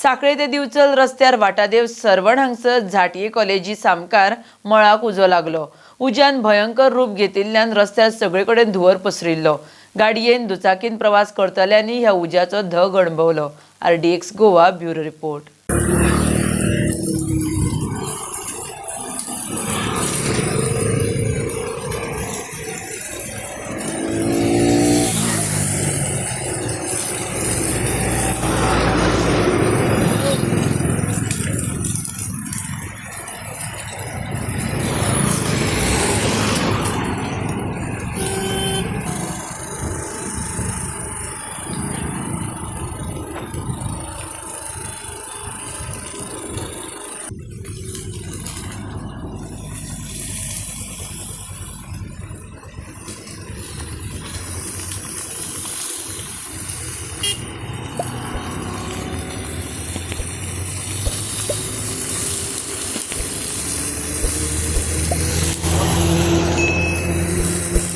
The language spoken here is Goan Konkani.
साखळे ते दिवचल रस्त्यार वाटादेव सर्वण हांगसर झांटये कॉलेजी सामकार मळाक उजो लागलो. उज्यान भयंकर रूप घेतिल्ल्यान रस्त्यार सगळे कडेन धुंवर पसरिल्लो. गाडयेन दुचाकीन प्रवास करतल्यांनी ह्या उज्याचो धग अणभवलो. RDX Goa, bureau report.